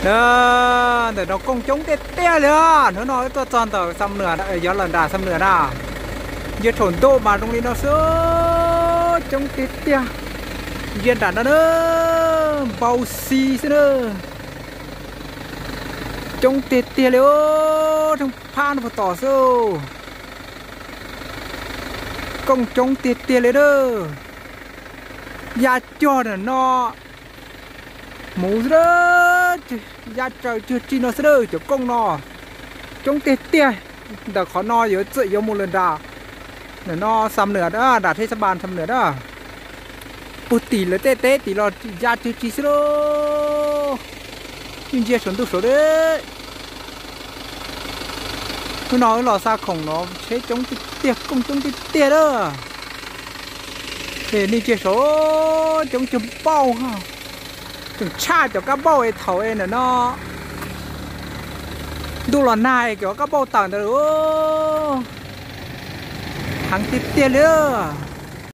Na, ntawm no kooj coob tiag tiag li. Hnub no wb tuaj txog ntawm Xam Nuam, yuav lawm nram Xam Nuam na. Ntsia saum ntuj mas zoo li no xwb, coob tiag tiag. Ntsia nram no na, npau xi xwb na. Coob tiag tiag li, theej phab no puag tom xwb. Kooj coob tiag tiag li na. Ya cuag ntawm no mus xwb, ya tsaws cuag tsi no xwb na, cov kooj no coob tiag tiag. Ntawm qhov no yuav txawm yuav mus lawm nram, ntawm no Xam Nuam, nram thej Xam Nuam na. Puag tim lawv tej teb tim los ya cuag tsi xwb lauj. Ntsia saum ntuj saud. Hnub no wb los xa khoom no tsheb coob tiag tiag, kooj coob tiag tiag lawm. Nej ntsia saud, coob cuag npauj, tseem tshaj cov kab npauj es thaum es ntawm no ntuj los nag es cov kab npauj tawm ntawd lawm. Heev tiag tiag li.